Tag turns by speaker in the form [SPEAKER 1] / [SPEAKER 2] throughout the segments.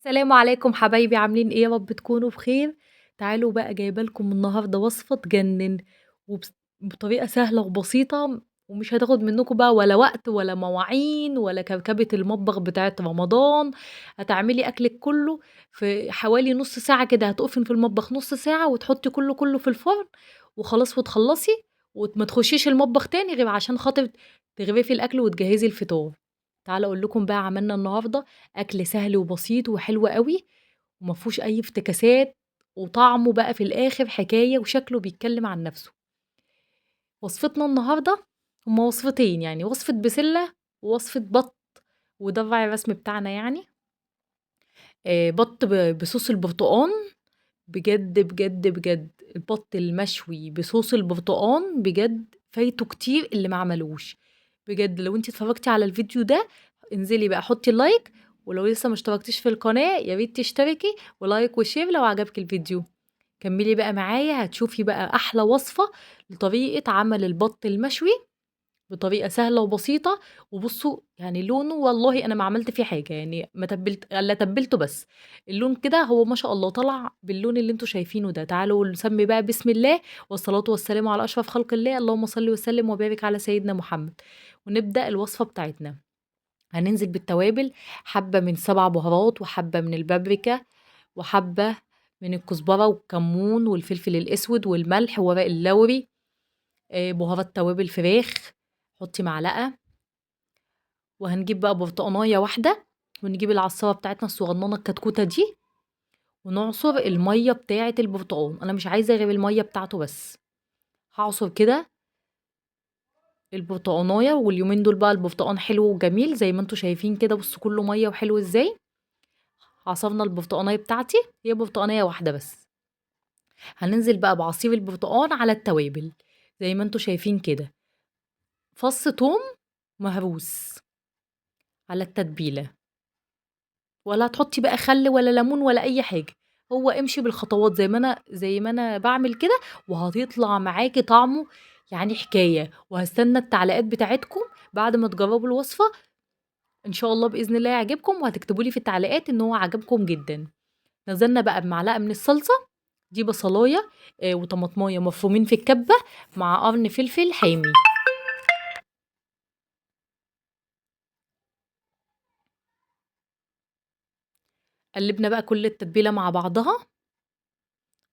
[SPEAKER 1] السلام عليكم حبايبي، عاملين ايه؟ يا رب تكونوا بخير. تعالوا بقى جايبه لكم النهارده وصفه تجنن وبطريقة سهلة وبسيطة، ومش هتاخد منكم بقى ولا وقت ولا مواعين ولا كركبه المطبخ بتاعه رمضان. هتعملي اكلك كله في حوالي نص ساعة كده، هتقفي في المطبخ نص ساعة وتحطي كله في الفرن وخلاص وتخلصي، وما تخشيش المطبخ تاني غير عشان خاطر تغرفي الاكل وتجهزي الفطار. تعالوا اقول لكم بقى عملنا النهارده اكل سهل وبسيط وحلو قوي وما فيهوش اي افتكاسات، وطعمه بقى في الاخر حكاية وشكله بيتكلم عن نفسه. وصفتنا النهارده هما وصفتين، يعني وصفه بسلة ووصفه بط، وده الراعي الرسمي بتاعنا يعني. بط بصوص البرتقان. بجد بجد بجد البط المشوي بصوص البرتقان بجد فايته كتير اللي ما عملوش. بجد لو انت اتفرجتي على الفيديو ده انزلي بقى حطي like، ولو لسه ما اشتركتيش في القناة يا ريت تشتركي، و like و share لو عجبك الفيديو. كملي بقى معايا هتشوفي بقى احلى وصفة لطريقة عمل البط المشوي بطريقة سهلة وبسيطة. وبصوا لونه والله انا ما عملت فيه حاجة، يعني ما تبلت الا تبلته بس، اللون كده هو ما شاء الله طلع باللون اللي انتوا شايفينه ده. تعالوا نسمي بقى بسم الله، والصلاة والسلام على اشرف خلق الله، اللهم صل وسلم وبارك على سيدنا محمد. ونبدأ الوصفة بتاعتنا. هننزل بالتوابل، حبة من 7 بهارات، وحبة من البابريكا، وحبة من الكزبرة والكمون والفلفل الأسود والملح وورق اللوري، بهارات توابل فراخ حطي معلقة. وهنجيب بقى برتقانية واحدة، ونجيب العصارة بتاعتنا الصغننة الكتكوتة دي، ونعصر المية بتاعة البرتقان. أنا مش عايزة غير المية بتاعته بس. هعصر كده البرتقانية، واليومين دول بقى البرتقان حلو وجميل زي ما انتوا شايفين كده، بصوا كله مية وحلو ازاي. عصرنا البرتقانية بتاعتي، هي برتقانية واحدة بس. هننزل بقى بعصير البرتقان على التوابل زي ما انتوا شايفين كده. فص توم مهروس على التتبيلة، ولا تحطي بقى خل ولا ليمون ولا أي حاجة، هو امشي بالخطوات زي ما أنا بعمل كده، وهتطلع معاكي طعمه حكاية. وهستنى التعليقات بتاعتكم بعد ما تجربوا الوصفة إن شاء الله بإذن الله يعجبكم، وهتكتبوا لي في التعليقات إن هو عجبكم جدا. نزلنا بقى بمعلقة من الصلصة دي، بصلاية، وطماطماية مفرومين في الكبة مع قرن فلفل حامي. قلبنا بقى كل التتبيلة مع بعضها.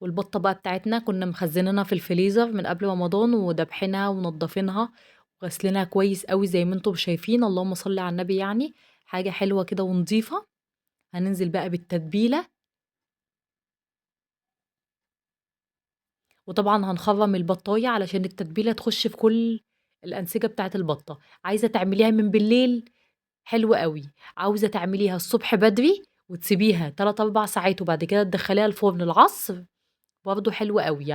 [SPEAKER 1] والبطة بقى بتاعتنا كنا مخزنينها في الفريزر من قبل رمضان، ودبحينها ونضفينها وغسلينها كويس قوي زي ما انتم شايفين، اللهم صل على النبي، حاجة حلوة كده ونظيفة. هننزل بقى بالتتبيلة، وطبعا هنخرم البطاية علشان التتبيلة تخش في كل الأنسجة بتاعت البطة. عايزة تعمليها من بالليل حلوة قوي، عاوزة تعمليها الصبح بدري وتسيبيها 3-4 ساعات وبعد كده تدخليها الفرن العصر برضو حلوة قوي.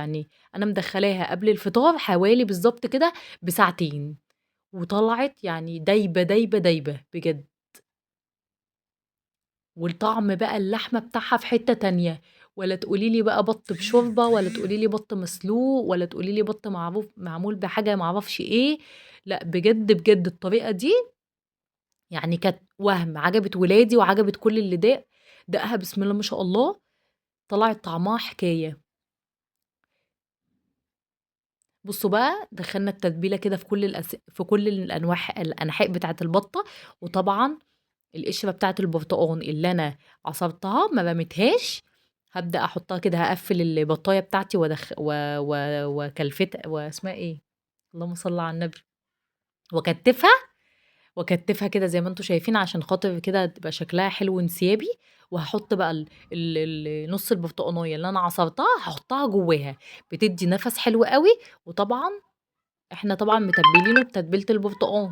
[SPEAKER 1] أنا مدخلاها قبل الفطار حوالي بالظبط كده بساعتين، وطلعت دايبة دايبة دايبة بجد. والطعم بقى اللحمة بتاعها في حتة تانية، ولا تقولي لي بقى بط بشوربة، ولا تقولي لي بط مسلوق، ولا تقولي لي بط معمول بحاجة معرفش ايه. لا بجد بجد الطريقة دي كانت وهم، عجبت ولادي وعجبت كل اللي دقها بسم الله ما شاء الله، طلعت طعمها حكاية. بصوا بقى دخلنا التتبيلة كده في كل الأنحاء بتاعة البطة. وطبعا القشرة بتاعة البرتقان اللي أنا عصرتها ما رميتهاش، هبدأ أحطها كده، هقفل البطاية بتاعتي وكلفت واسمها إيه، اللهم صل على النبي، وكتفها كده زي ما انتوا شايفين عشان خاطر كده تبقى شكلها حلو وانسيابي. وهحط بقى نص البرتقانية اللي انا عصرتها هحطها جواها، بتدي نفس حلو قوي. وطبعا احنا متبلينه بتتبيلة البرتقان،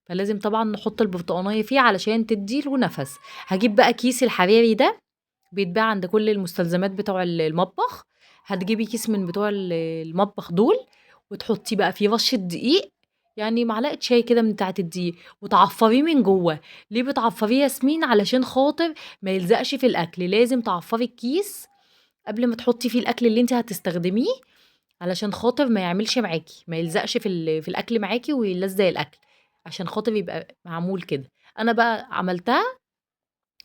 [SPEAKER 1] فلازم طبعا نحط البرتقانية فيه علشان تدي له نفس. هجيب بقى كيس الحراري ده، بيتباع عند كل المستلزمات بتوع المطبخ. هتجيبي كيس من بتوع المطبخ دول وتحطيه بقى فيه رشة دقيق، يعني معلقة شاي كده من بتاعة الدقيق، وتعفريه من جوه. ليه بتعفريه يا ياسمين؟ علشان خاطر ما يلزقش في الأكل. لازم تعفري الكيس قبل ما تحطي فيه الأكل اللي انت هتستخدميه، علشان خاطر ما يعملش معاكي، ما يلزقش في الأكل معاكي ويلزق الأكل، عشان خاطر يبقى معمول كده. أنا بقى عملتها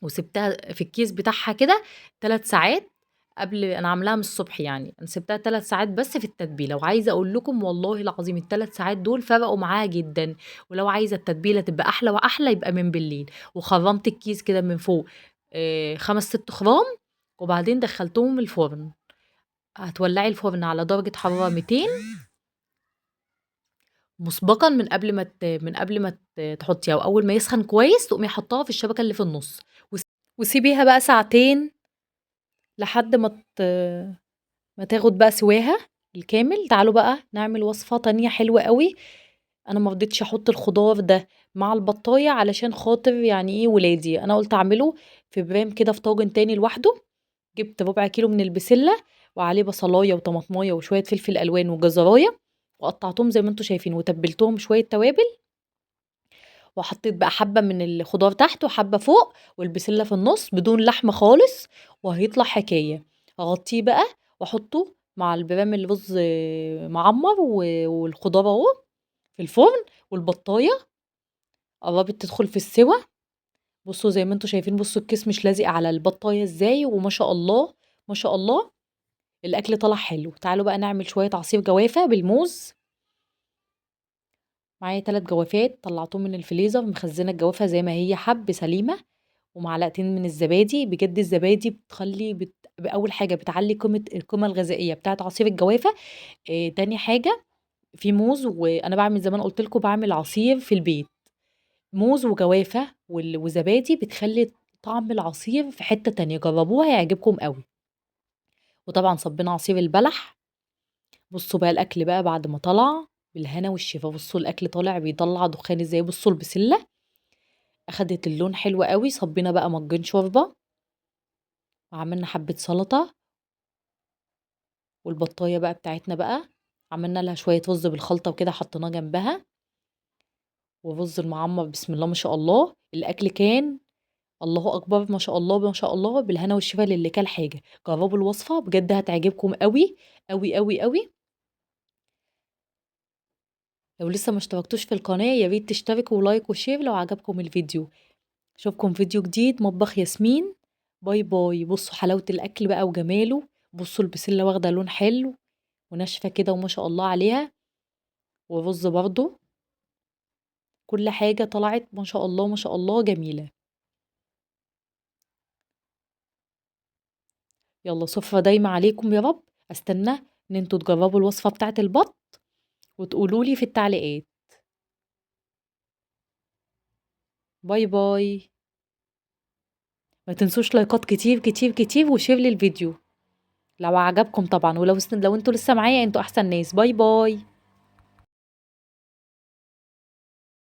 [SPEAKER 1] وسِبتها في الكيس بتاعها كده 3 ساعات قبل، أنا عاملاها من الصبح يعني، أنا سِبتها 3 ساعات بس في التتبيلة، وعايزة أقول لكم والله العظيم ال3 ساعات دول فرقوا معاها جدًا. ولو عايزة التتبيلة تبقى أحلى وأحلى يبقى من بالليل. وخرمت الكيس كده من فوق 5 6 خرام، وبعدين دخلتهم الفرن. هتولعي الفرن على درجة حرارة 200 مسبقا من قبل ما تحطيها، وأول ما يسخن كويس تقومي حطاها في الشبكة اللي في النص، وسيبيها بقى ساعتين لحد ما تاخد بقى سواها الكامل. تعالوا بقى نعمل وصفة تانية حلوة قوي. أنا ما رضيتش أحط الخضار ده مع البطاية علشان خاطر يعني إيه ولادي، أنا قلت أعمله في برام كده في طاجن تاني لوحده. جبت ربع كيلو من البسلة وعليه بصلاية وطماطماية وشوية فلفل ألوان وجزراية، وقطعتهم زي ما انتم شايفين وتبلتهم شوية توابل، وحطيت بقى حبة من الخضار تحت وحبة فوق والبسلة في النص بدون لحمة خالص، وهيطلع حكاية. هغطيه بقى واحطه مع البرام الرز معمر والخضار اهو في الفرن، والبطاية قربت تدخل في السوا. بصوا زي ما انتم شايفين، بصوا الكيس مش لازق على البطاية ازاي، وما شاء الله ما شاء الله الاكل طلع حلو. تعالوا بقى نعمل شوية عصير جوافة بالموز. معايا 3 جوافات طلعتهم من الفريزر، مخزنة الجوافة زي ما هي حب سليمة، ومعلقتين من الزبادي. بجد الزبادي اول حاجة بتعلي القيمة الغذائية بتاعت عصير الجوافة. تاني حاجة في موز، وانا بعمل زي ما انا قلت لكم بعمل عصير في البيت موز وجوافة وزبادي، بتخلي طعم العصير في حتة تانية. جربوها هيعجبكم قوي. وطبعا صبينا عصير البلح. بصوا بقى الاكل بقى بعد ما طلع بالهنا والشفا. بصوا الاكل طالع بيطلع دخان ازاي. بصوا البسله اخدت اللون حلو قوي. صبينا بقى مجين شوربة، وعملنا حبه سلطة، والبطايه بقى بتاعتنا بقى عملنا لها شوية رز بالخلطه وكده حطيناه جنبها، والرز المعمر بسم الله ما شاء الله. الاكل كان الله اكبر ما شاء الله ما شاء الله، بالهنا والشفا للي كل حاجة. جربوا الوصفة بجد هتعجبكم قوي قوي قوي قوي. لو لسه ما اشتركتوش في القناة يا ريت تشتركوا و like و share لو عجبكم الفيديو. اشوفكم فيديو جديد. مطبخ ياسمين، bye bye. بصوا حلاوة الاكل بقى وجماله. بصوا البسله واخده لون حلو وناشفه كده وما شاء الله عليها، والرز برضو كل حاجة طلعت ما شاء الله ما شاء الله جميلة. يلا سفره دايمه عليكم يا رب. استنى ان انتوا تجربوا الوصفة بتاعت البط وتقولوا لي في التعليقات. bye bye. ما تنسوش لايكات كتير كتير كتير و share للفيديو لو عجبكم طبعا، ولو انتوا لسه معايا انتوا احسن ناس. bye bye.